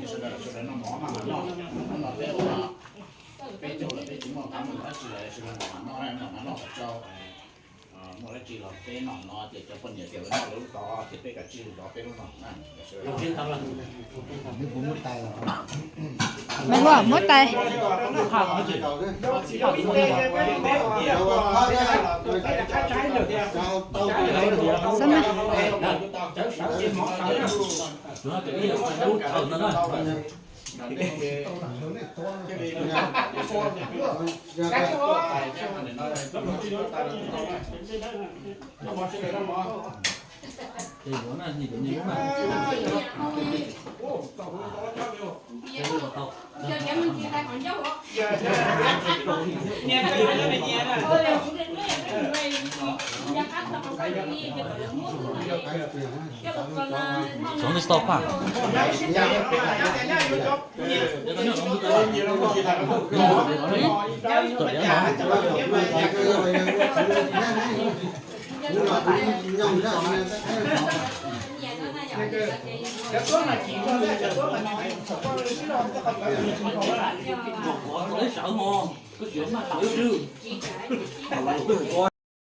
Sawv daws, sawv daws noj mov mas noj, hnub no peb ua peb caug lawm, peb tsis muaj qab muaj dab tsi lawm, sawv daws noj mas noj, noj mas noj kom tsau. Muaj dab tsi los peb noj no ces cov poj niam tias lawv noj lawv lub tod ces peb kav tsij zov peb lub no na. Maiv Huam, muab tais. Xab na. Sống tôi stop ha. Ua sawv mos, koj tsis maj sawv xwb.